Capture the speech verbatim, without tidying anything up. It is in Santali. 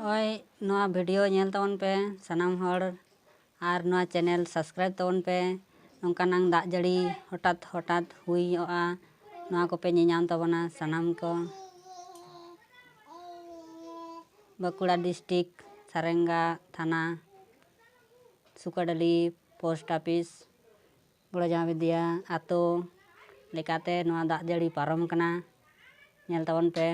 ᱦᱳᱭ, ᱱᱚᱣᱟ ᱵᱷᱤᱰᱤᱭᱳ ᱧᱮᱞ ᱛᱟᱵᱚᱱ ᱯᱮ ᱥᱟᱱᱟᱢ ᱦᱚᱲ, ᱟᱨ ᱱᱚᱣᱟ ᱪᱮᱱᱮᱞ ᱥᱟᱵᱥᱠᱨᱟᱭᱤᱵᱽ ᱛᱟᱵᱚᱱ ᱯᱮ᱾ ᱱᱚᱝᱠᱟᱱᱟᱝ ᱫᱟᱜ ᱡᱟᱹᱲᱤ ᱦᱚᱴᱟᱛ ᱦᱚᱴᱟᱛ ᱦᱩᱭᱩᱜᱼᱟ, ᱱᱚᱣᱟ ᱠᱚᱯᱮ ᱧᱮᱧᱟᱢ ᱛᱟᱵᱚᱱᱟ ᱥᱟᱱᱟᱢ ᱠᱚ᱾ ᱵᱟᱸᱠᱩᱲᱟ ᱰᱤᱥᱴᱤᱠ, ᱥᱟᱨᱮᱝᱜᱟ ᱛᱷᱟᱱᱟ, ᱥᱩᱠᱟᱰᱟᱹᱞᱤ ᱯᱳᱥᱴ ᱚᱯᱷᱤᱥ, ᱵᱚᱲᱚ ᱡᱟᱢᱟᱵᱤᱫᱤᱭᱟ ᱟᱛᱳ ᱞᱮᱠᱟᱛᱮ ᱱᱚᱣᱟ ᱫᱟᱜ ᱡᱟᱹᱲᱤ ᱯᱟᱨᱚᱢ ᱠᱟᱱᱟ᱾ ᱧᱮᱞ ᱛᱟᱵᱚᱱ ᱯᱮ᱾